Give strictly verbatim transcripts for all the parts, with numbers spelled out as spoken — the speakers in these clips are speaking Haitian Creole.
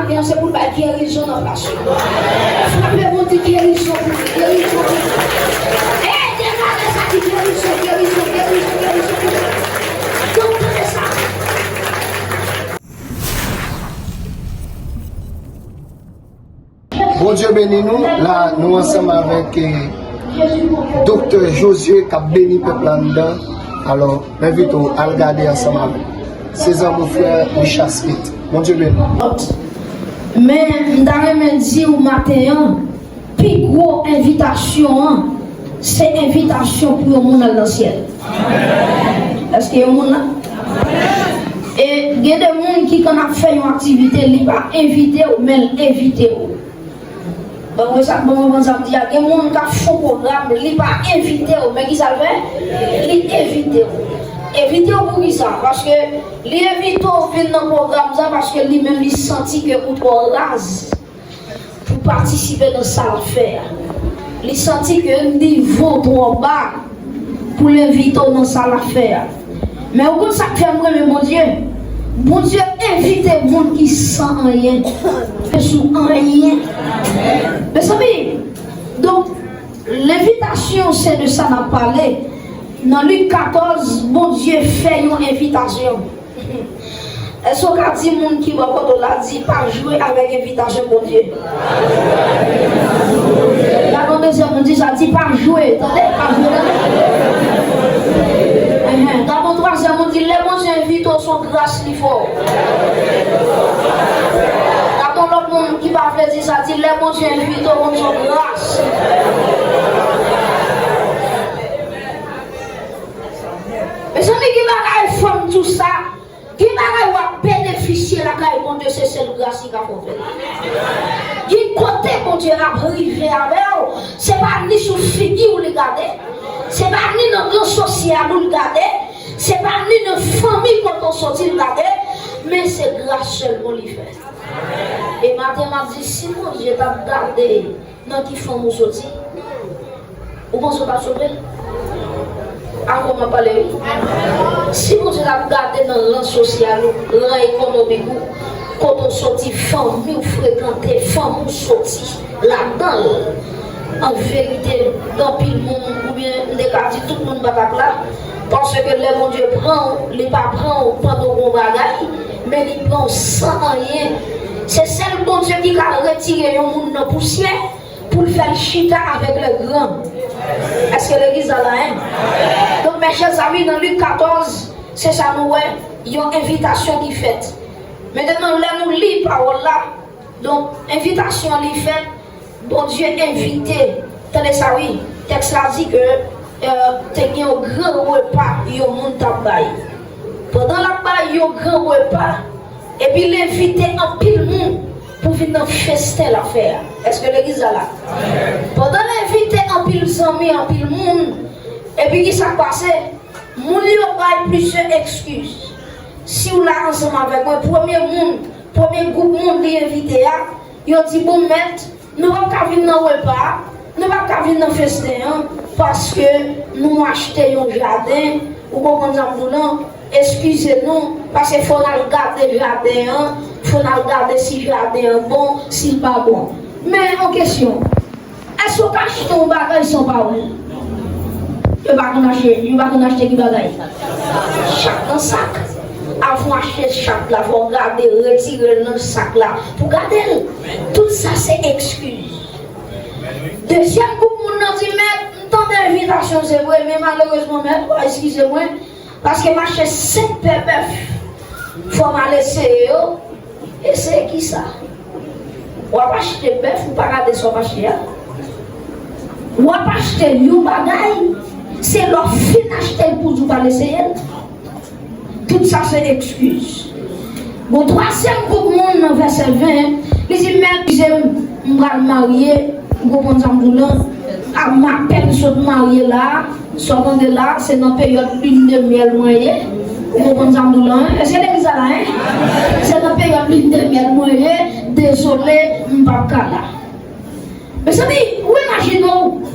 Senyè, se pou l bay gerizon nan plas yo. Frape moun, di gerizon pou li, gerizon pou li. Ey, deklare sa, di gerizon, gerizon, gerizon, gerizon, gerizon. Donk, tande sa. Bondye beni nou. La, nou ansanm avèk, eh, Doktè Josué k ap beni pèp la anndan. Alò, m envite w al gade ansanm avèk César Beaufrère, Richard Smith. Bondye beni. Men, m ta renmen di w maten an, pi gwo envitasyon an, se envitasyon pou yon moun al nan syèl. Èske yon moun la? E gen de moun ki, kan n ap fè yon aktivite, li pa envite w, men l envite w. Bon, mwen sa, bon, mwen konn sa m di a. Gen moun k ap fè yon pwogram, li pa envite w, men ki sa l fè? Li envite w. Envite w pou ki sa? Paske li envite w vin nan pwogram sa, paske li menm li santi ke ou twò raz pou patisipe nan sa l ap fè a. Li santi ke nivo w twò ba pou l envite w nan sa l ap fè a. Men ou konn sa k fè m renmen Bondye? Bondye envite moun ki san anyen, ki sou anyen. Mezanmi, donk, lenvitasyon, se de sa n ap pale. Nan Lik katòz, Bondye fè yon envitasyon. Èske w ka di moun ki bò kote w la, di, pa jwe avèk envitasyon Bondye? Gade yon dezyèm moun, di sa, di, pa jwe. Tande, pa jwe, tande. Enhen. Gade yon twazyèm moun, di, lè Bondye envite w, se yon gras li fè w. Gade yon lòt moun ki pa vle di sa, di, lè Bondye envite w, se yon gras. Mezanmi, ki bagay fanm tou sa, ki bagay w ap benefisye lakay Bondye, se sèl gras li ka fè w fè. Ki kote Bondye ap rive avè w, se pa ni sou figi w li gade, se pa ni nan ran sosyal ou li gade, se pa ni nan fanmi kote w soti li gade, men se gras sèlman li fè. E maten m ap di, si Bondye t ap gade nan ki fanm ou soti, ou panse w t ap sove? Avè w m ap pale, wi. Si Bondye t ap gade nan ran sosyal ou, ran ekonomik ou, kote w soti, fanmi w frekante, fanmi w soti ladan l, an verite, gen anpil moun, oubyen m te ka di tout moun pa t ap la, paske lè Bondye pran w, li pa pran w pandan w gon bagay, men li pran w san anyen. Se sèl Bondye ki ka retire yon moun nan pousyè, pou l fè l chita avèk lè gran. Èske legliz la la, en? Donk, mè chè zanmi, nan Lik katòz, se sa nou wè, yon envitasyon ki fèt. Mentnan, lè nou li pawòl la, donk, envitasyon li fèt, Bondye envite, tande sa wi, tèks la di ke, euh, te gen yon gran repa yon moun t ap bay. Pandan l ap bay yon gran repa, epi l envite anpil moun pou vin nan festen l ap fè a. Èske legliz la la? Pandan l envite anpil zanmi, anpil moun, epi ki sa k pase? Moun yo bay plizyè ekskiz. Si w la ansanm avèk mwen, premye moun, premye gwoup moun li envite a, yo di, bon, mèt, nou p ap ka vin nan repa a, nou p ap ka vin nan festen an, paske nou achte yon jaden, ou konprann sa m di w lan, eskize nou, paske fò n al gade jaden an, fò n al gade si jaden an bon, si l pa bon. Men, yon kesyon, èske w ka achte yon bagay san pawòl? Yo pa konn achte, yo pa konn achte ki bagay? Chak nan sak. Avan w achte chak la, fò w gade, retire l nan sak la, pou gade l. Tout sa se ekskiz. Dezyèm gwoup moun nan di, mèt, m tande envitasyon, se vre, men malerezman, mèt, eskize mwen, paske m achte senk pè bèf, fò m al eseye yo. Eseye kisa? W ap achte bèf, ou pa gade sa w ap achte a. W ap achte yon bagay, se lè w fin achte l pou w di w pral eseye l. Tout sa se ekskiz. Bon, twazyèm gwoup moun nan vèsè ven, li di, mèt, eskize m, m pral marye, ou konprann sa m di w lan, a m apèn sot marye la, sa w tande la, se nan peryòd lune de miel mwen ye, ou konprann sa m di w lan, en? Èske legliz la la, en? Se nan peryòd lune de miel mwen ye, dezole, m p ap ka la. Mezanmi, ou imajine w,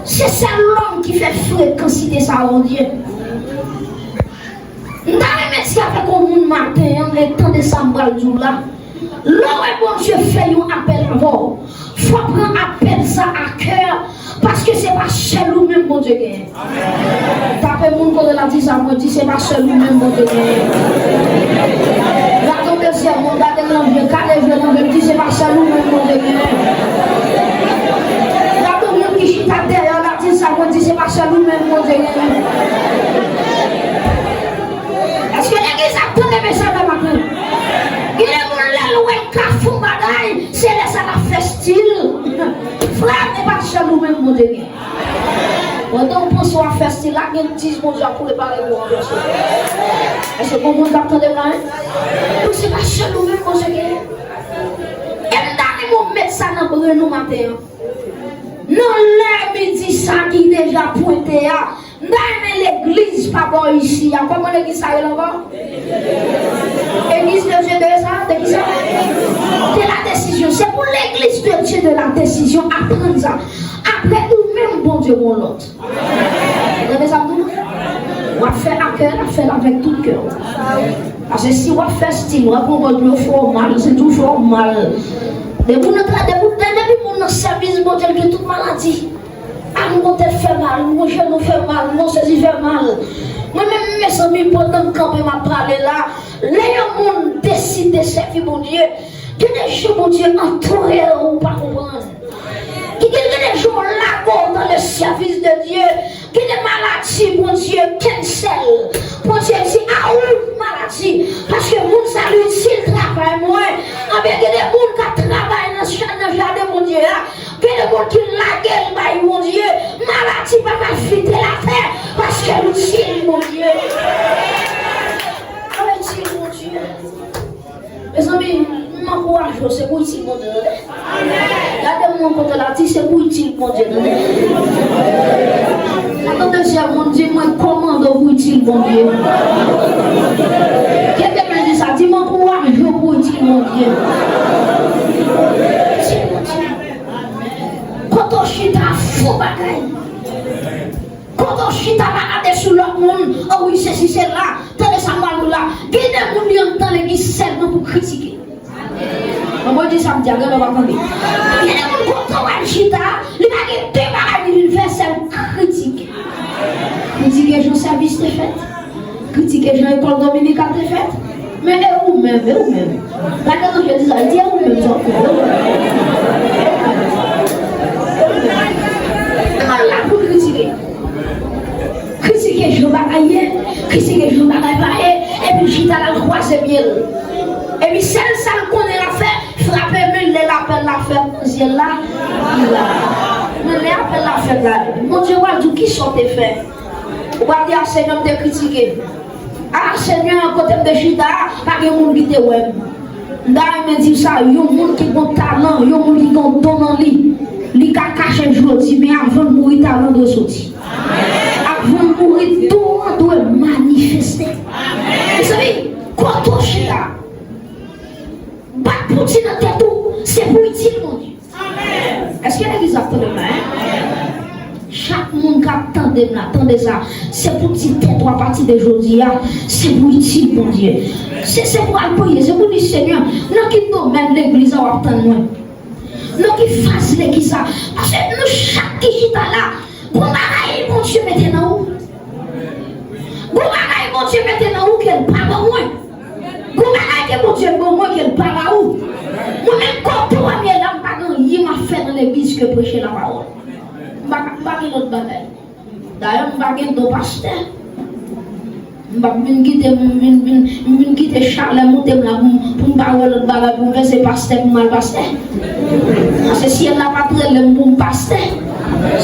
se sèl lòm ki fè frekansite sa a, Bondye. M ta renmen di avèk yon moun maten an, e tande sa m pral di w la. Lè w wè Bondye fè yon apèl avè w, fò w pran apèl sa a kè, paske se pa sèl ou menm Bondye genyen. Tape moun kote l la, di sa, mwen di, se pa sèl ou menm Bondye genyen. Gade yon dezyèm moun, gade l nan je, gade je nan je, di, se pa sèl ou menm Bondye genyen. Gade yon moun ki chita dèyè w la, di sa, mwen di, se pa sèl ou menm Bondye genyen. Èske legliz ap tande mesaj la maten? Gen de moun, lè l wè l ka fè yon bagay, se lè sa l ap fè stil. Frè m, e pa sèl ou menm Bondye gen. Pandan w panse w ap fè stil la, gen dis Bondye ap prepare pou ranplase w. Èske gon moun k ap tande mwen? Donk, se pa sèl ou menm Bondye gen. E m ta renmen w met sa nan bren nou maten an. Nan lè midi sa ki deja pwente a, m ta renmen legliz pa bò isi a. Kòman legliz sa rele ankò? Église de Dieu de sa? De ki sa? De la décision. Se pou legliz de Dieu de la décision aprann sa. Apre ou menm, Bondye gon lòt. Tande sa m di w? W ap fè ak kè, w ap fè l avèk tout kè w. Paske si w ap fè stil, w ap pran bòl dlo fòmal, se tou fòmal. Depi w nan tra-, depi, depi moun nan sèvis Bondye, l gen tout maladi. A, m gon tèt fè mal, m gon jenou fè mal, m gon sezi fè mal. Mwen menm, mezanmi, pandan m kanpe, m ap pale la, lè yon moun deside sèvi Bondye, gen de jan Bondye antoure w, ou pa konprann. Ki gen, gen de jan w lage w dans le service de Dieu. Gen de maladi, Bondye cancel. Bondye di, a ou maladi. Paske moun sa l itil travay mwen. Anben, gen de moun k ap travay nan ja-, nan jaden Bondye a. Gen de moun ki lage l bay Bondye. Maladi pa ka fite latè, paske l itil Bondye. Ou itil Bondye. Mezanmi, m ankouraje w, se pou itil Bondye, tande. Gade moun kote w la, di, se pou itil Bondye, tande. Gade dezyèm moun, di, mwen kòmande w pou itil Bondye. Kenbe men, di sa, di, m ankouraje w pou itil Bondye. Itil Bondye. Kote w chita, fou bagay. Kote w chita, pa gade sou lòt moun. O wi, sesi, sela. Tande sa m pral di w la. Gen de moun, li anndan legliz sèlman pou kritike. Mwen, mwen di sa m di a, gen lè w pa tande. Gen de moun, kote w al chita, li pa gen de bagay li vin fè, sèl kritike. Kritike jan sèvis te fèt. Kritike jan lekòl dominikal te fèt. Men e ou menm, e ou menm? Gade nan je di sa, di e ou menm sa w fè. Mal la pou kritike. Kritike jan bagay ye, kritike jan bagay pa ye, epi l chita la, l kwaze pye l. Epi sèl sa l konnen l ap fè, frape men l, lè lapèl la fèt nan syèl la, li la. Men lè apèl la fèt la, Bondye pral di w kisa w te fè. Ou pral di, a, Senyè, m te kritike. A, Senyè, kote m te chita a, pa gen moun ki te wè m. M ta renmen di w sa, yon moun ki gon talan, yon moun ki gon don nan li, li ka kache jodi, men avan l mouri, talan dwe soti. Avan l mouri, don an dwe manifeste. Mezanmi, kote w chita, bat pou di nan tèt ou, se pou itil Bondye. Èske legliz ap tande m la, en? Chak moun k ap tande m la, tande sa. Se pou di tèt ou, apati de jodi a, se pou itil Bondye. Se, se pou al priye, se pou di, Senyè, nan ki domèn legliz la w ap tann mwen? Nan ki faz legliz la? Paske nou chak ki chita la, gon bagay Bondye mete nan ou. Gon bagay Bondye mete nan ou ke l pa ban mwen. Gon bagay ke Bondye ban mwen ke l pa ba ou. Mwen menm, kote w ap ye la, m pa gen anyen m ap fè nan legliz ke preche lapawòl. M pa, m pa gen lòt bagay. Dayè, m pa gen don pastè. M p ap vin kite, m vin, vin, m vin kite chalè moute m la pou m, pou m pa wè lòt bagay pou m fè, se pastè pou m al pastè. Paske syèl la pa t rele m pou m pastè.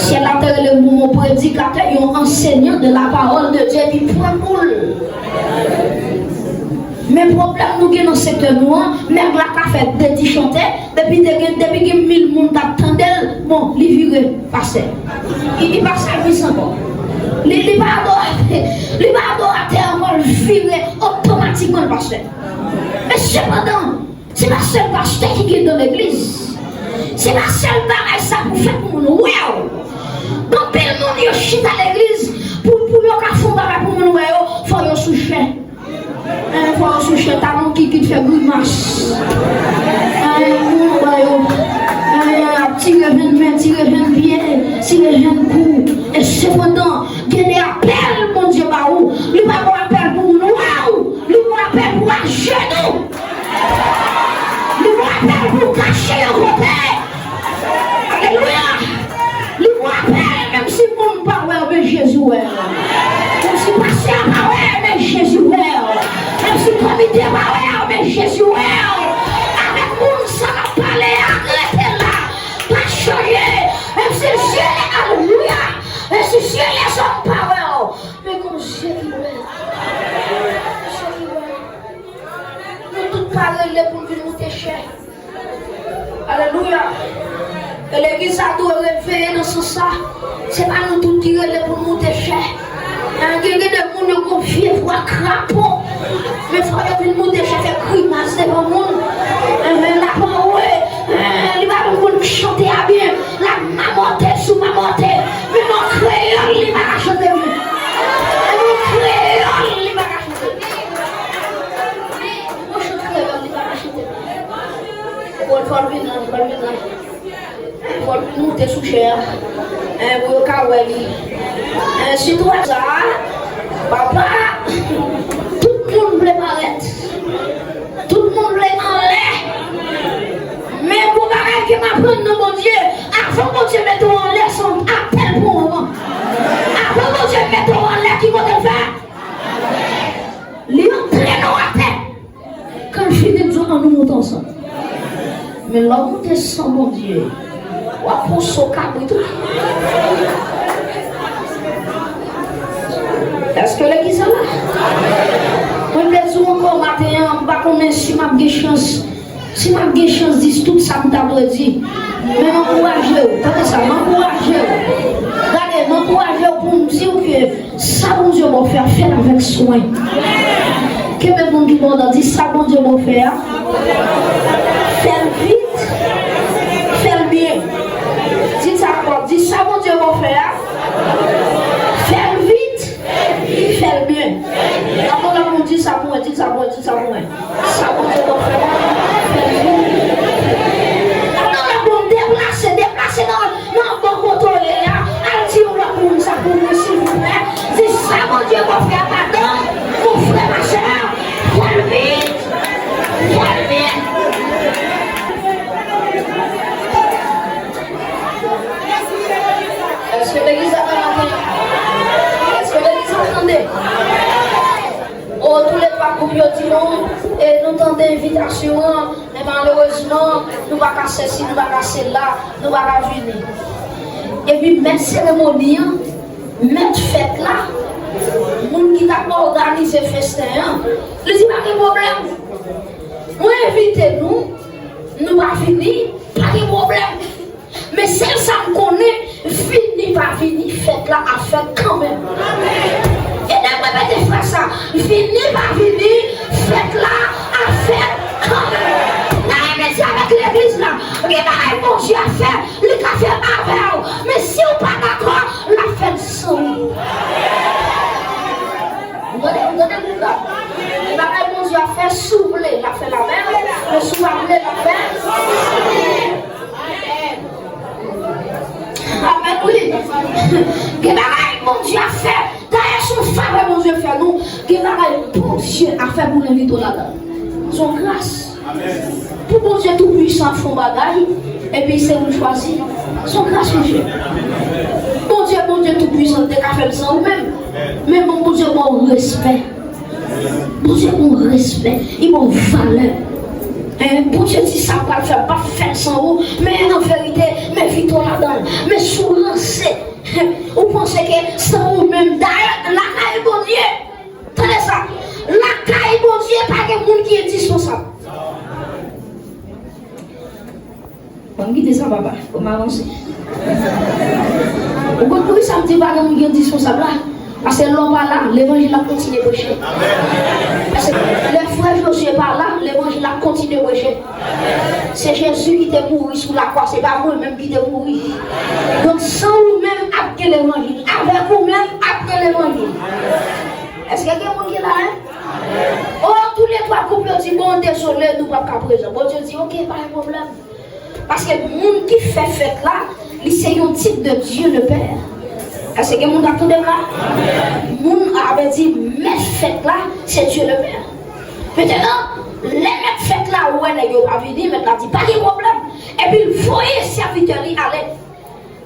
Syèl la te rele m pou m yon predikatè, yon ansenyan de la parole de Dieu ki pran boul. Men pwoblèm nou gen nan sektè nou an, nèg la ka fè de ti chante, depi te gen, depi gen mil moun k ap tande l, bon, li vire pastè. Li, li pa sèvis ankò. Li, li pa adoratè, li pa adoratè ankò, l vire otomatikman l pastè. Men sepandan, se pa sèl pastè ki gen dan legliz. Se pa sèl bagay sa pou fè pou moun wè w. Gen anpil moun yo chita legliz, pou, pou yo ka fè yon bagay pou moun wè yo, fò yo sou chè. Eh, fò yo sou chè, talon ki, ki fè grimas. Ajenou. Li pran apèl pou kache yon kote. Alelouya. Li pran apèl, menm si moun pa wè w, men Jezi wè w. Menm si pastè a pa wè w, men Jezi wè w. Menm si komite a pa wè w, men Jezi wè w. Avèk moun sa w ap pale a, rete la. Pa chanje. Menm si zye, alelouya. Menm si zye lèzòm pa wè w, men gon zye ki wè w. Gon zye ki wè w. Nou tout pa rele pou n vin moute chè. Alelouya. E legliz la dwe reveye nan sans sa. Se pa nou tout ki rele pou n moute chè. Gen, gen de moun yo gon vye vwa krapo. Men fò yo vin moute chè, fè grimas devan moun. Enhen, l ap anwe. Enhen, li pa menm konn chante a byen. L ap mamòte sou mamòte. Menm an kreyòl, li pa ka chante byen. Menm an kreyòl, li pa ka chante. Yon chant kreyòl, li pa ka chante. Fò l, fò l vin la, fò l vin la. Fò l vin moute sou chè a. Hein, pou yo ka wè li. Hein, sitwayen sa a, papa, tout moun vle parèt. Tout moun vle anlè. Men gon bagay ke m aprann nan Bondye, avan Bondye mete w anlè, se yon apèl pou w anvan. Avan Bondye mete w anlè, ki kote l fè? Li antre nan atè. Kan l fini, l di w, "Ann nou moute ansanm." Men lè w moute san Bondye, w ap pran so kabrit ou. Èske legliz la la? Mwen vle di w ankò maten an, m pa konnen si m ap gen chans, si m ap gen chans di tout sa m ta dwe di. Men m ankouraje w, tande sa, m ankouraje w. Gade, m ankouraje w pou m di w ke sa Bondye ba w fè a, fè l avèk swen. Kenbe moun ki bò w la, di, "Sa Bondye ba w fè a, fè l vit, fè l byen." Di sa ankò, di, "Sa Bondye ba w fè a, fè l vit, fè l byen." Ankò lòt moun, di sa pou mwen, di sa pou mwen, di sa pou mwen. Sa Bondye ba w fè a, fè l vit. Ankò lòt moun, deplase, deplase nan Nan bò kote w ye a, al di yon lòt moun sa pou mwen, silvouplè. Di, "Sa Bondye ba w fè a, madanm, mon frè, ma sè, fè l vit, fè l byen." Èske legliz la la maten? Èske legliz la tande? O, tou le twa gwoup yo di non, e nou tande envitasyon an, men malerezman, nou pa ka sèsi, nou pa ka sela, nou pa ka vini. Epi mèt seremoni an, mèt fèt la, moun ki t ap òganize festen an, li di, "Pa gen pwoblèm. Mwen envite nou, nou pa vini, pa gen pwoblèm." Men sèl sa m konnen, vini pa vini, fèt la ap fèt kanmenm. E n ap repete fraz sa, vini pa vini, fèt la ap fèt kanmenm. Nan enmedya avèk legliz la, gen bagay Bondye ap fè, li ka fè avè w. Men si w pa dakò, l ap fè l san ou. Ou tande, ou tande moun la? Gen bagay Bondye ap fè, si w vle, l ap fè l avè w. Men si w pa vle, l ap fè l san ou. Amèn, wi. Gen bagay Bondye ap fè. Dayè, se yon favè Bondye fè nou. Gen bagay Bondye ap fè pou l envite w ladan l. Se yon gras. Pou Bondye Toupisan ap fè yon bagay, epi se ou l chwazi. Se yon gras, monchè. Bondye, Bondye Toupisan te ka fè l san ou menm. Men bon, Bondye ba w respè. Bondye gon respè, li gon valè. Hein, Bondye di sa pral fè, pa fè l san ou, men an verite, men vito ladan l. Men si w ranse, ou panse ke san ou menm, dayè, lakay Bondye, tande sa, lakay Bondye pa gen moun ki endispansab. Ban m kite sa, papa, pou m avanse. Ou konn poukisa m di pa gen moun ki endispansab la? Paske lè w pa la, levanjil ap kontinye preche. Paske lè frè Jozye pa la, levanjil ap kontinye preche. Se Jezi ki te mouri sou lakwa, se pa mwen menm ki te mouri. Donk, san ou menm ap gen levanjil, avèk ou menm ap gen levanjil. Èske gen moun ki la, en? O, tou le twa gwoup yo di, "Bon, dezole, nou p ap ka prezan." Bondye di, "Oke, pa gen pwoblèm." Paske moun ki fè fèt la, li se yon tit de Dieu le Père. Èske gen moun k ap tande m la? Moun, a vle di, mèt fèt la, se Dieu le Père. Mentenan, lè mèt fèt la wè nèg yo pa vini, mèt la di, "Pa gen pwoblèm." Epi l voye sèvitè li ale.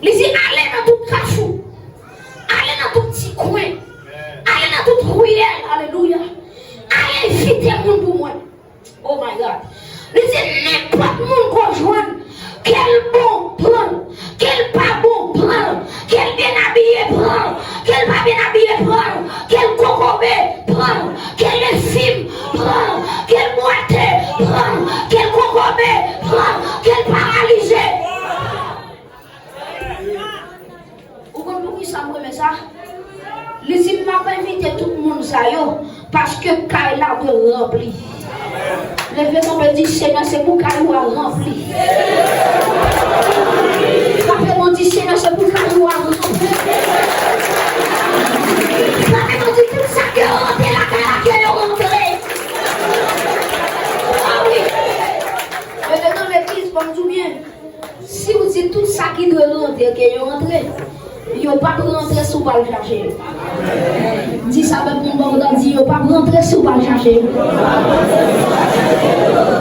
Li di, "Ale nan tout kafou. Ale nan tout ti kwen. Ale nan tout riyèl." Alelouya. "Ale envite moun pou mwen." Oh my God. Li di, "Nenpòt moun ko jwenn, ke l bon, pran l. Ke l pa bon, pran l. Ke l byen abiye, pran l. Ke l pa byen abiye, pran l. Ke l kokobe, pran l. Ke l enfim, pran l. Ke l bwate, pran l. Ke l kokobe, pran l. Ke l paralize." Ou konn poukisa m renmen sa? Li di, "M ap envite tout moun sa yo, paske kay la dwe ranpli." Leve kanpe, di, "Senyè, se pou kay ou a ranpli." Frape Bondye, "Senyè, se pou kay ou a ranpli." Frape Bondye, "Tout sa ki rantre lakay la, ke yo rantre." Ah wi. Mentenan, legliz, ban m di w byen. Si w di tout sa ki dwe rantre ke yo rantre, yo p ap rantre si w pa al chache yo. Di sa avèk moun bò kote w, di, "Yo p ap rantre si w pa al chache yo."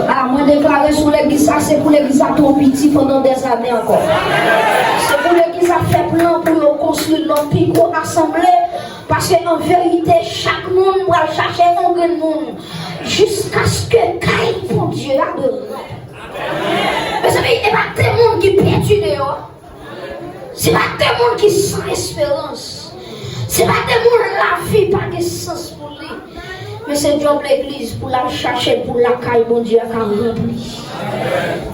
Ala, mwen deklare sou legliz sa, se pou legliz sa twò piti pandan dèzane ankò. Se pou legliz sa fè plan pou yo konstwi lòt pi gwo asanble, paske an verite, chak moun pral chache yon grenn moun jiskaske kay Bondye a dwe ranpli. Mezanmi, e pa de moun ki pèdi deyò. Se pa de moun ki san esperans. Se pa de moun lavi pa gen sans pou li. Men se djòb legliz pou l al chache l pou lakay Bondye a ka ranpli.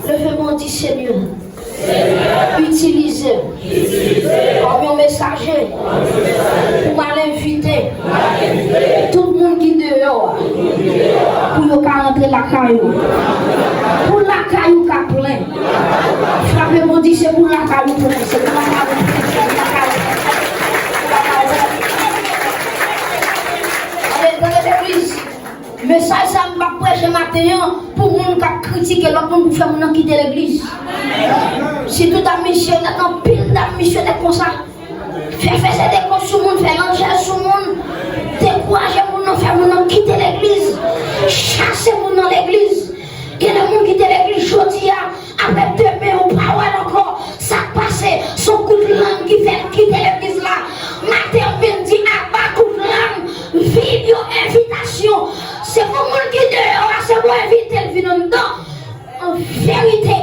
Leve men w, di, "Senyè, itilize m kòm yon mesaje pou m al envite tout moun ki deyò a, pou yo ka rantre lakay ou. Pou lakay ou ka plen." Frape Bondye, "Se pou lakay ou plen, se pou lakay ou plen, se pou lakay ou plen, se pou lakay ou plen." Tande, tande, legliz. Mesaj sa m p ap preche maten an pou moun k ap kritike lòt moun pou fè moun nan kite legliz. Sitou dam misyonè, anpil dam misyonè konsa. Fè fè se de kont sou moun, fè lanjè sou moun, dekouraje moun nan, fè moun nan kite legliz, chase moun nan legliz. Gen de moun kite legliz jodi a, apre demen ou pa wè l ankò. Sa k pase? Se yon kout lang ki fè l kite legliz la. Maten m vin di aba kout lang, vide yon envitasyon. Se pou moun ki deyò a, se pou envite l vin anndan. An verite,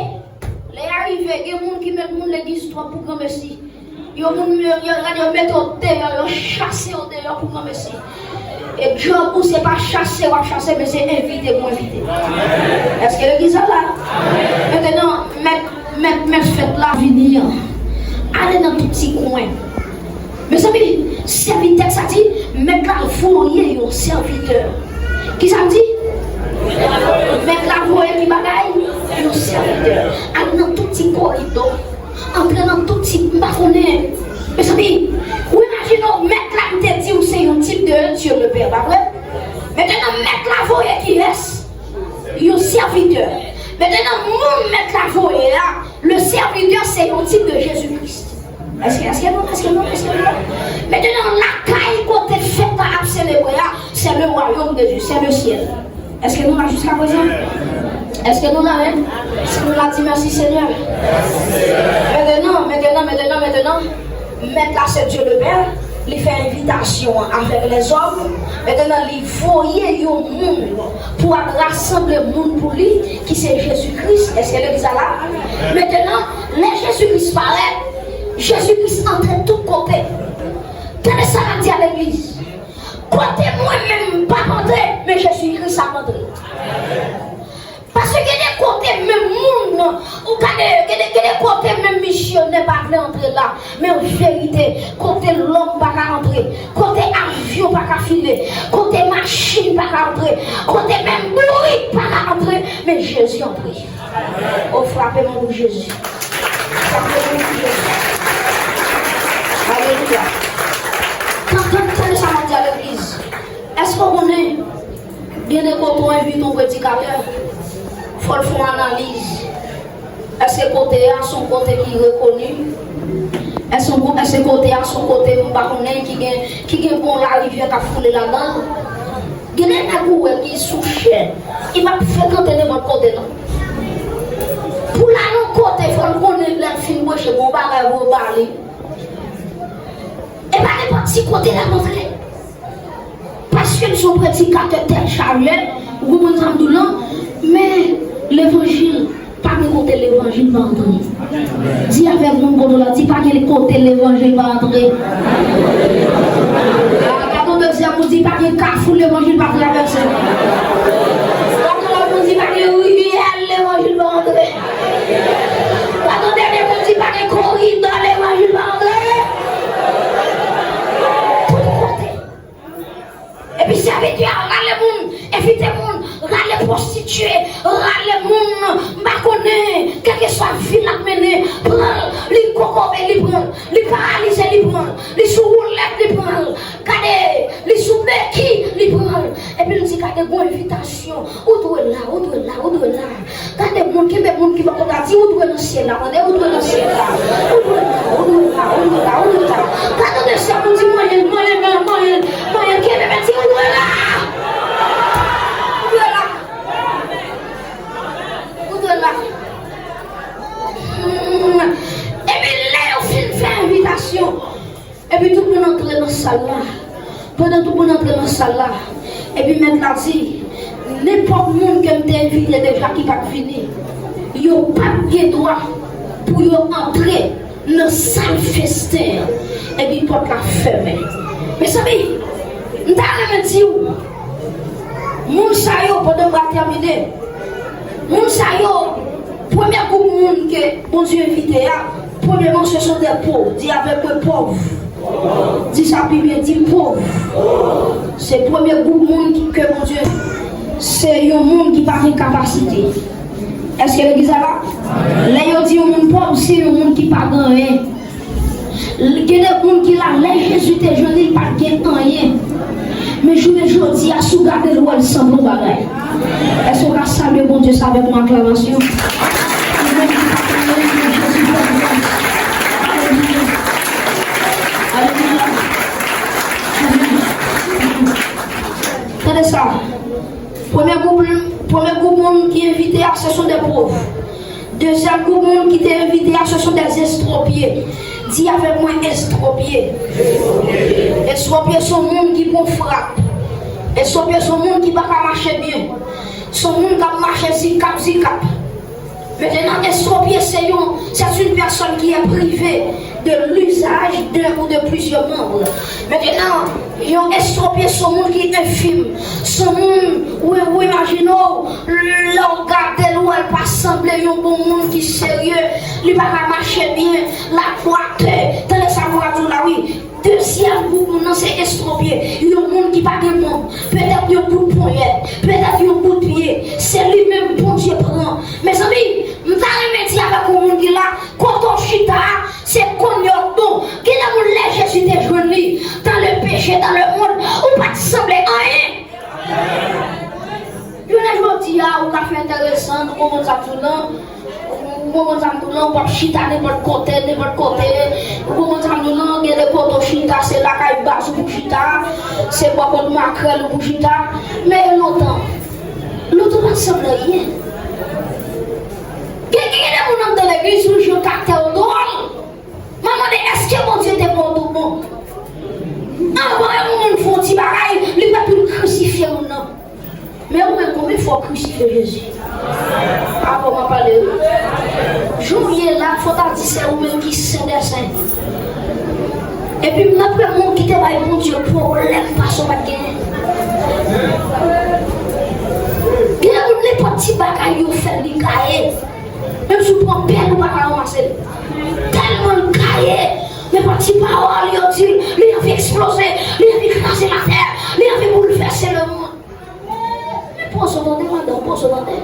lè y arive, gen moun ki met moun legliz twòp pou granmesi. Yo moun yo, yo, gade, yo mete w deyò, yo chase w deyò pou granmesi. E djòb ou se pa chase w ap chase, men se envite pou envite. Èske legliz la la? Mentenan, mèt, mèt, mèt fèt la vini an. Ale nan tout ti kwen. Mezanmi, sèvitè sa di, mèt la voye yon sèvitè. Kisa l di? Mèt la voye ki bagay? Yon sèvitè. Al nan tout ti koridò. Antre nan tout ti, m pa konnen. Mezanmi, ou imajine w, mèt la m te di w se yon tip de Dieu le Père, pa vre? Mentenan, mèt la voye kiyès? Yon sèvitè. Mentenan, moun mèt la voye a, le serviteur, se yon tip de Jezi Kris. Èske, èske nou, èske nou, èske nou? Mentenan, lakay kote fèt la ap selebre a, c'est le royaume de Dieu, c'est le ciel. Èske nou la jiska prezan? Èske nou la, en? Si nou la, di mèsi, Senyè. Mentenan, mentenan, mentenan, mentenan, mèt la, se Dieu le Père. Li fè envitasyon an avèk lèzòm. Mentenan, li voye yon moun pou al rasanble moun pou li, ki se Jezi Kris. Èske legliz la la? Mentenan, lè Jezi Kris parèt, Jezi Kris antre tout kote. Tande sa m ap di a legliz. Kote mwen menm m p ap antre, men Jezi Kris ap antre. Paske gen de kote menm moun, ou gade, gen de, gen de kote menm misyonè pa vle antre la. Men an verite, kote lòm pa ka antre, kote avyon pa ka file, kote machin pa ka antre, kote menm bourik pa ka antre, men Jezi antre. O, frape men w pou Jezi. Frape men w pou Jezi. Alelouya. Tan, tan, tande sa m ap di a legliz. Èske w konnen, gen de kote w envite yon predikatè, fò l fè yon analiz. Èske kote a se yon kote ki rekoni? Èske, èske kote a se yon kote m pa konnen ki gen, ki gen bon larivyè k ap koule ladan l? Gen de nèg ou wè ki sou chè, li p ap frekante nenpòt kote non. Pou l al yon kote, fò l konnen lè l fin preche, gen yon bagay pou yo ba li. E pa nenpòt ti kote l ap antre. Paske l se yon predikatè tèt chaje, ou konprann sa m di w lan, men levanjil, pa gen kote levanjil pa antre. Di avèk moun kote w la, di pa gen kote levanjil pa antre. Ah, gade yon dezyèm moun, di pa gen kafou levanjil pa travèse. Gade yon lòt moun, di pa gen riyèl levanjil pa antre. Gade yon dènye moun, di pa gen koridò levanjil pa antre. Tout kote. Epi sèvitè a rale moun, envite moun, rale pwostitye, rale moun, m pa konnen, kèlkeswa vi l ap mennen, pran l, li kokobe, li pran l, li paralize, li pran l, li sou woulèt, li pran l, gade, li sou beki, li pran l. Epi l di, gade, gon envitasyon, ou dwe la, ou dwe la, ou dwe la. Gade moun, kenbe moun ki bò kote a, di, ou dwe nan syèl la, tande, ou dwe nan syèl la. Ou dwe la, ou dwe la, ou dwe la, ou dwe la. Gade dezyèm moun, di, manyen l, manyen l, manyen l, manyen l, kenbe, men di, ou dwe la. Ou dwe la. Ou dwe la. Hmm. Epi lè yo fin fè envitasyon, epi tout moun antre nan sal la. Pandan tout moun antre nan sal la, epi mèt la di, nenpòt moun ke m te envite deja ki pa t vini, yo p ap gen dwa pou yo antre nan sal festen an. Epi pòt la fèmen. Mezanmi, m ta renmen di w, moun sa yo, pandan m pral tèmine, moun sa yo, premye gwoup moun ke Bondye envite a, premyeman, se sont des pauvres. Di avèk mwen, pòv. Di sa pi byen, di pòv. Se premye gwoup moun ki, ke Bondye, se yon moun ki pa gen kapasite. Èske legliz la la? Lè yo di yon moun pòv, se yon moun ki pa gen anyen. Gen de moun ki la, lè Jezi te jwenn li, li pa t gen anyen. Men jounen jodi a, si w gade l, ou wè l sanble yon bagay. Èske w ka salye Bondye sa avèk yon aklamasyon? Ou menm ki pa t gen anyen, men Jezi fè l gras. Alelouya. Alelouya. Tande sa. Premye gwoup, premye gwoup moun ki envite a, ce sont des pauvres. Dezyèm gwoup moun ki te envite a, ce sont des estropiés. Di avèk mwen, estropié. Estropié se yon moun ki pran frap. Estropié se yon moun ki pa ka mache byen. Se yon moun k ap mache zikap, zikap. Maintenant, estropié, c'est une, c'est une personne qui est privée de l'usage d'un ou de plusieurs membres. Maintenant, yon estropié, se yon moun ki enfim. Se yon moun, ou, ou imajine w, lè w gade l, ou wè l pa sanble yon bon moun ki serye, li pa ka mache byen, l ap wate. Tande sa m pral di w la, wi. Dezyèm gwoup moun nan se estropié, yon moun ki pa gen manm, petèt yon bout ponyèt, petèt yon bout pye, se li menm Bondye pran. Mezanmi, m ta renmen di avèk yon moun ki la, kote w chita a, se konn yo bon. Gen de moun lè Jezi te jwenn li, dans le péché, dans le monde, ou pa t sanble anyen. Jounen jodi a, ou ka fè enteresan, ou konprann sa m di w lan. Ou konprann sa m di w lan, ou p ap chita nenpòt kote, nenpòt kote. Ou konprann sa m di w lan, gen de kote w chita, se lakay baz ou pou chita, se bò kot makrèl ou pou chita. Men lontan, lontan pa t sanble anyen. Gen, gen, gen de moun anndan legliz, ou jwenn kaktè yo dwòl. M ap mande, èske Bondye te bon tout bon? Anvan yon moun fè yon ti bagay, li mèt vin krisifye moun nan. Men ou menm, konbyen fwa w krisifye Jezi? Avan m ap pale, wi. Jan w ye la, fò ta di se ou menm ki sen dè sen. Epi m nan pran moun ki te bay Bondye pwoblèm, paske w pa t genyen. Gen moun, nenpòt ti bagay yo fè, li gaye. Menm si w pran pèl, ou pa ka ranmase l. Tèlman l gaye, nenpòt ti pawòl yo di l, li anvi eksploze, li anvi kraze latè, li anvi boulvèse lemonn. Men poze w tande, madanm, poze w tande.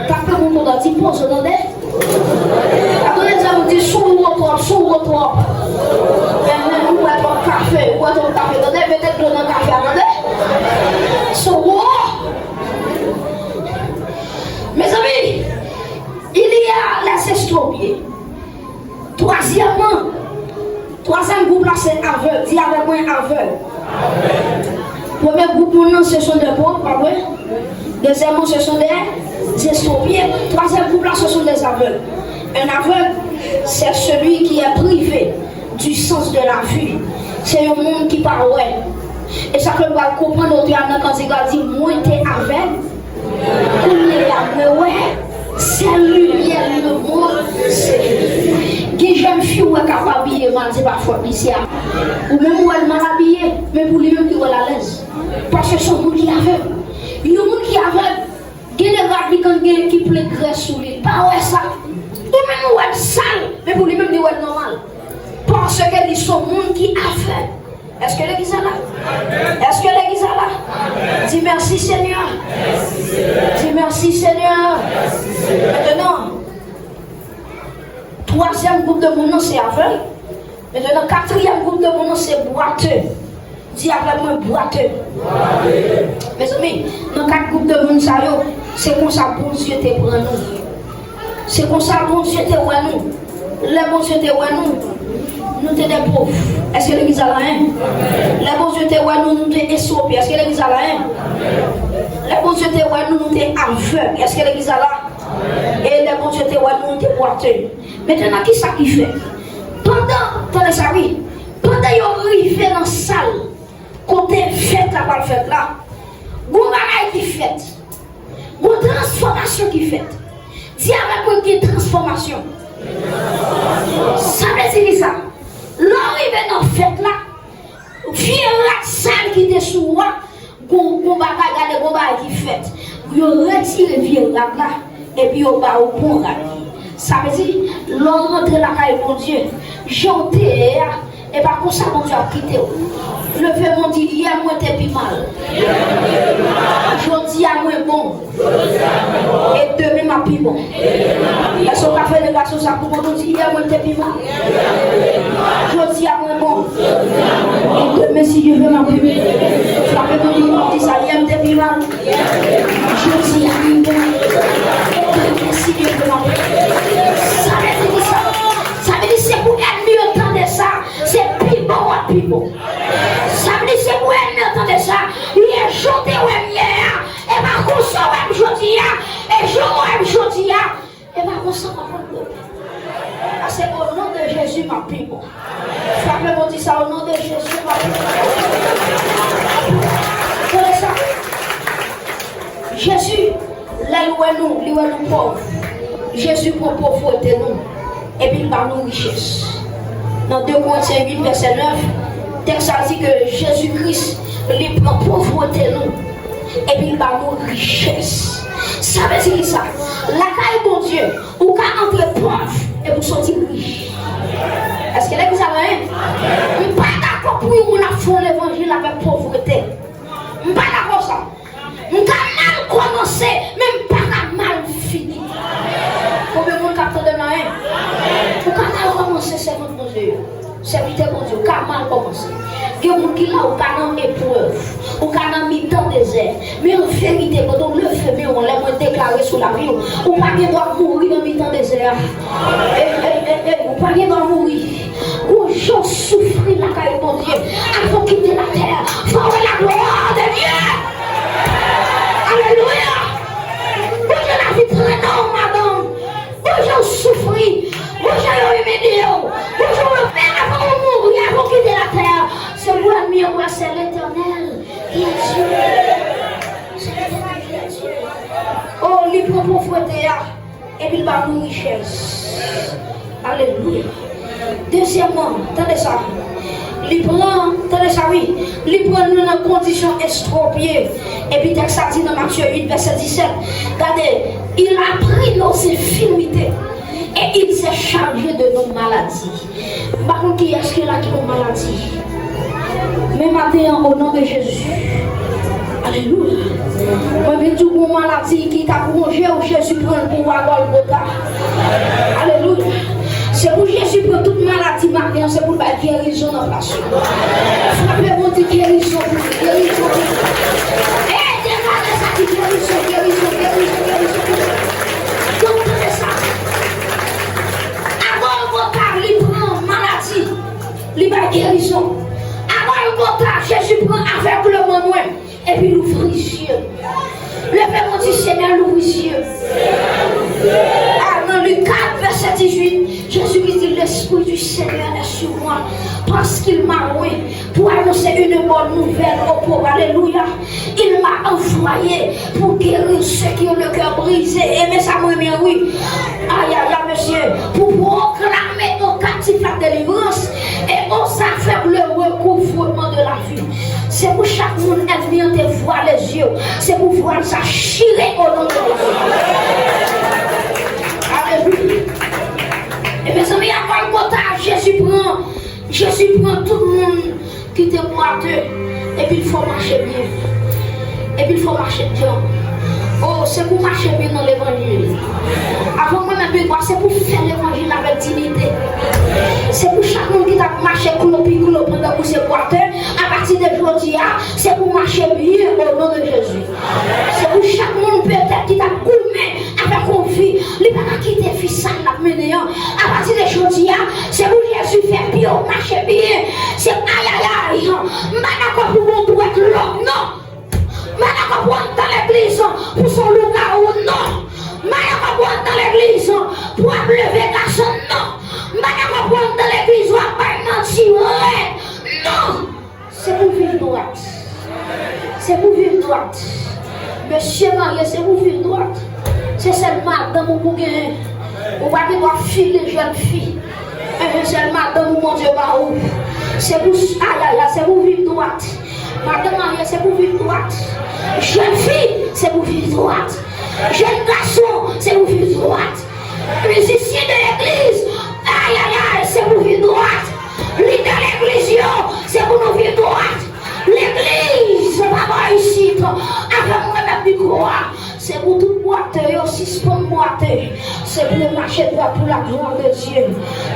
Tape moun pou di, poze w tande. Gade lèzòm di, sou wo twòp, sou wo twòp. Enhen, ou bwè twòp kafe, ou bwè twòp kafe, tande, mete dlo nan kafe a, tande. Sou wo. Mezanmi, il y a les estropiés. Twazyèmman, twazyèm gwoup la se avèg. Di avèk mwen, avèg. Premye gwoup moun nan, ce sont des pauvres, pa vre? Dezyèmman, ce sont des estropiés. Twazyèm gwoup la, ce sont des aveugles. Un aveugle, c'est celui qui est privé du sens de la vue. Se yon moun ki pa wè. E sa ke nou pral konprann otè a nan kantik la di, mwen te avèg, kounye a mwen wè, sèl limyè lemonn se li. Gen jèn fi ou wè k ap abiye mal, se pa fòt li, se a. Ou menm ou wè l mal abiye, men pou li menm li wè l alèz. Paske se yon moun ki avèg. Yon moun ki avèg, gen de rad li konn gen ki plen grès sou li. Li pa wè sa. Ou menm ou wè l sal, men pou li menm li wè l nòmal. Paske li se yon moun ki avèg. Èske legliz la la? Èske legliz la la? Di mèsi Senyè. Di mèsi Senyè. Mentnan, twazyèm gwoup de moun nan se avèg. Mentnan, katriyèm gwoup de moun nan se bwate. Di avèk mwen, bwate. Mezanmi, nan kat gwoup de moun sa yo, se konsa Bondye te pran nou. Se konsa Bondye te wè nou. Lè Bondye te wè nou, nou te de pòv. Èske legliz la la, en? Lè Bondye te wè nou, nou te estropiye. Èske legliz la la, en? Lè Bondye te wè nou, nou te avèg. Èske legliz la la? E lè Bondye te wè nou, nou te bwate. Mentnan, kisa ki fèt? Pandan, tande sa wi, pandan yo rive nan sal kote fèt la pral fèt la, gon bagay ki fèt. Gon transfòmasyon ki fèt. Di avèk mwen, gen transfòmasyon. Sa vle di kisa? Lè w rive nan fèt la, vye rad sal ki te sou ou a, gon, gon bagay, gade gon bagay ki fèt. Yo retire vye rad la, epi yo ba ou bon rad. Sa vle di, lè w rantre lakay Bondye, jan w te ye a, e pa konsa Bondye ap kite w. Leve men w di, yè mwen te pi mal. Jodi a mwen bon. E demen m ap pi bon. Èske w ka fè deklarasyon sa pou Bondye? Di, yè mwen te pi mal. Jodi a mwen bon. E demen, si Dye vle, m ap pi bon. Frape Bondye, di sa, yè m te pi mal. Jodi a mwen bon. E demen, si Dye vle, m ap pi bon. Sa vle di kisa? Sa vle di se pou ènmi yo tande sa, se pi bon w ap pi bon. Sa vle di se pou ènmi yo tande sa, yè jan w te wè m yè a, e pa konsa w wè m jodi a, e jan w wè m jodi a, e pa konsa w ap wè m demen. Paske o non de Jezi, m ap pi bon. Frape Bondye sa, o non de Jezi, m ap pi bon. Tande sa. Jezi, lè l wè nou, li wè nou pòv. Jezi pran povrete nou, epi l ba nou richès. Nan de Korentyen uit, vèsè nèf, tèks la di ke Jezi Kris, li pran povrete nou, epi l ba nou richès. Sa vle di kisa? Lakay Bondye, ou ka antre pòv, epi w soti rich. Èske legliz la la, en? M pa dakò pou yon moun ap fè yon levanjil avèk povrete. M pa dakò sa. M ka mal kòmanse, men m pa ka mal fini. Konbyen moun k ap tande m la, en? Ou ka mal kòmanse, sèvant Bondye yo. Sèvitè Bondye, ou ka mal kòmanse. Gen moun ki la, ou ka nan eprèv, ou ka nan mitan dezè. Men an verite, pandan w leve men w, lè mwen deklare sou lavi w, ou pa gen dwa mouri nan mitan dezè a. Ey, ey, ey, ey, ou pa gen dwa mouri. Gon jan w soufri lakay Bondye. Avan w kite latè, fò w wè la gloire de Dieu. Alelouya. Gon jan lavi trennen w, madanm. Gon jan w soufri. Gon jan yo imilye w. Gon jan w, men avan w mouri, avan w kite latè, se pou ènmi an wè se Letènèl ki Dye. Se Letènèl ki Dye. Oh, li pran povrete a. Epi l ba nou richès. Alelouya. Dezyèmman, tande sa. Li pran, tande sa wi. Li pran nou nan kondisyon estwopye. Epi tèks la di nan Matye uit, vèsè disèt, gade, il a pris nos infirmités et il s'est chargé de nos maladies. M pa konn kiyès ki la ki gon maladi. Men maten an, o non de Jezi. Alelouya. Mwen vin di w gon maladi ki t ap wonje w, Jezi pran l pou w a Gòlgota. Alelouya. Se pou Jezi pran tout maladi maten an, se pou l bay gerizon nan plas yo. Frape Bondye, gerizon pou li, gerizon pou li. E deklare sa, di gerizon, gerizon, gerizon, gerizon. Donk, tande sa. A Gòlgota, li pran maladi, li bay gerizon. A Gòlgota, Jezi pran avègleman mwen. sur moi, parce qu'il m'a oint pour annoncer une bonne nouvelle aux pauvres. Alléluia. Il m'a envoyé pour guérir ceux qui ont le cœur brisé. Amen, ça mwen renmen, oui. Aïe, aïe, aïe, mesye. Pou pwoklame aux captifs la délivrance et aux aveugles le recouvrement de la vue. Se pou chak moun ènmi an te vwale zye w. Se pou vwal sa chire o non de Jezi. Alelouya. E mezanmi, a Golgota, Jezi pran, Jezi pran tout moun ki te bwate, epi l fè w mache byen. Epi l fè w mache djanm. O, se pou mache byen nan levanjil. Avan mwen menm vin bwat, se pou fè levanjil avèk diyite. Se pou chak moun ki t ap mache klo pi klo pandan ou se bwatè, apati de jodi a, se pou mache byen o non de Jezi. Se pou chak moun petèt ki t ap goumen avèk yon vi, li pa ka kite vi sa l ap mennen an. Apati de jodi a, se pou Jezi fè pye w mache byen. Se ayayay, m pa dakò pou yon dwèt lòk non. M pa dakò pou w antre nan legliz pou se yon lougawou non. M pa dakò pou w antre nan legliz pou w ap leve gason non. M pa dakò pou w antre nan legliz w ap bay manti rèd non. Se pou viv dwat. Se pou viv dwat. Mesye marye, se pou viv dwat. Se sèl madanm ou pou genyen. Ou pa gen dwa file jèn fi. Enhen, sèl madanm ou Bondye ba ou. Se pou, ayayay, se pou viv dwat. Madanm marye, se pou viv dwat. Jèn fi, se pou viv dwat. Jèn gason, se pou viv dwat. Mizisyen de legliz, ayayay, se pou viv dwat. Lidè legliz yo, se pou nou viv dwat. Legliz, papa isit, avè mwen nan mikwo a, se pou tout bwatè yo sispann bwate. Se pou yo mache dwat pou laglwa de Dye.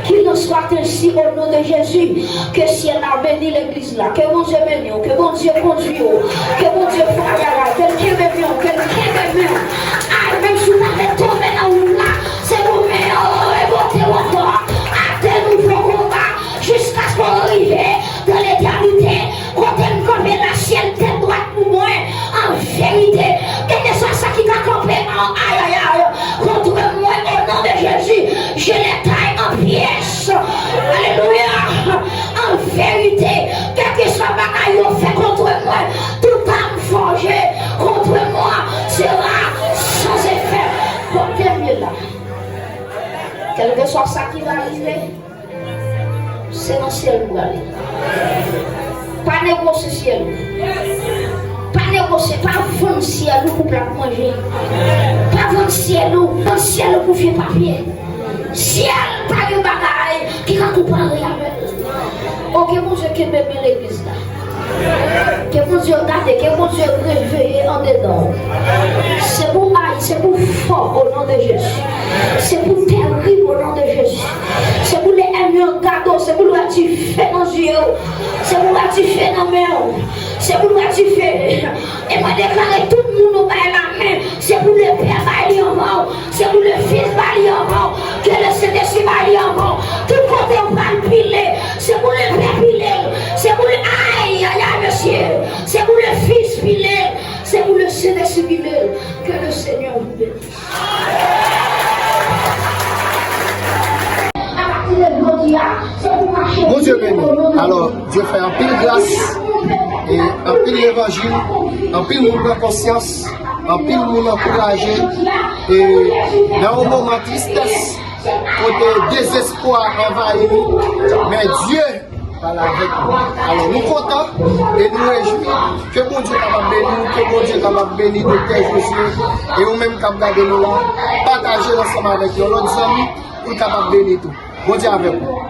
Qu'il en soit ainsi au nom de Jésus. Ke syèl la beni legliz la. Ke Bondye beni w. Ke Bondye kondwi w. Ke Bondye fè w bagay la. Ke l kenbe men w. Ke l kenbe men w. Ay, menm si w ta fè tonbe nan wout la, se pou men w rebote w ankò. Atè nouvo konba jiskaske w rive dans l'éternité. Kote m kanpe la, syèl tèt dwat pou mwen. An verite, kèlkeswa sa ki ka kanpe, ayayay, contre moi, au nom de Jésus, je les taille en pièces. Alléluia. An verite, kèlkeswa bagay yo fè contre moi, toute arme forgée contre moi sera sans effet. Kote m ye la, kèlkeswa sa ki va rive, se nan syèl ou prale. Pa negosye syèl ou. Pa negosye, pa vann syèl ou pou plat manje. Pa vann syèl ou, vann syèl ou pou vye papye. Syèl pa gen bagay ki ka konpare avè l. O, ke Bondye kenbe men legliz la. Ke Bondye gade, ke Bondye reveye andedan w. Se pou w ayi, se pou w fò o non de Jezi. Se pou w terib o non de Jezi. Se pou lè ènmi an gade w, se pou l wè dife nan zye w. Se pou l wè dife nan men w. Se pou l wè dife. E mwen deklare tout moun ou bay lamen, se pou Lepè bay li anvan w. Se pou Lefis ba li anvan w. Ke Lesentespri ba li anvan w. Tout kote w pral pile, se pou Lepè pile l. Se pou l, ayayay, mesye. Se pou Lefis pile l. Se pou Lesentespri pile l. Que le Seigneur vous bénisse. Apati de jodi a, se pou mache. Bondye beni. Alò, Dye fè anpil gras, e anpil levanjil, anpil moun pran konsyans, anpil moun ankouraje, e nan yon moman tristès, kote dezespwa anvayi nou, men Dye pale avèk nou. Alò, nou kontan e nou rejwi. Ke Bondye kapab beni w, ke Bondye kapab beni Doktè Josué, e ou menm k ap gade nou la, pataje l ansanm avèk yon lòt zanmi pou l kapab beni tou. Bondye avèk ou.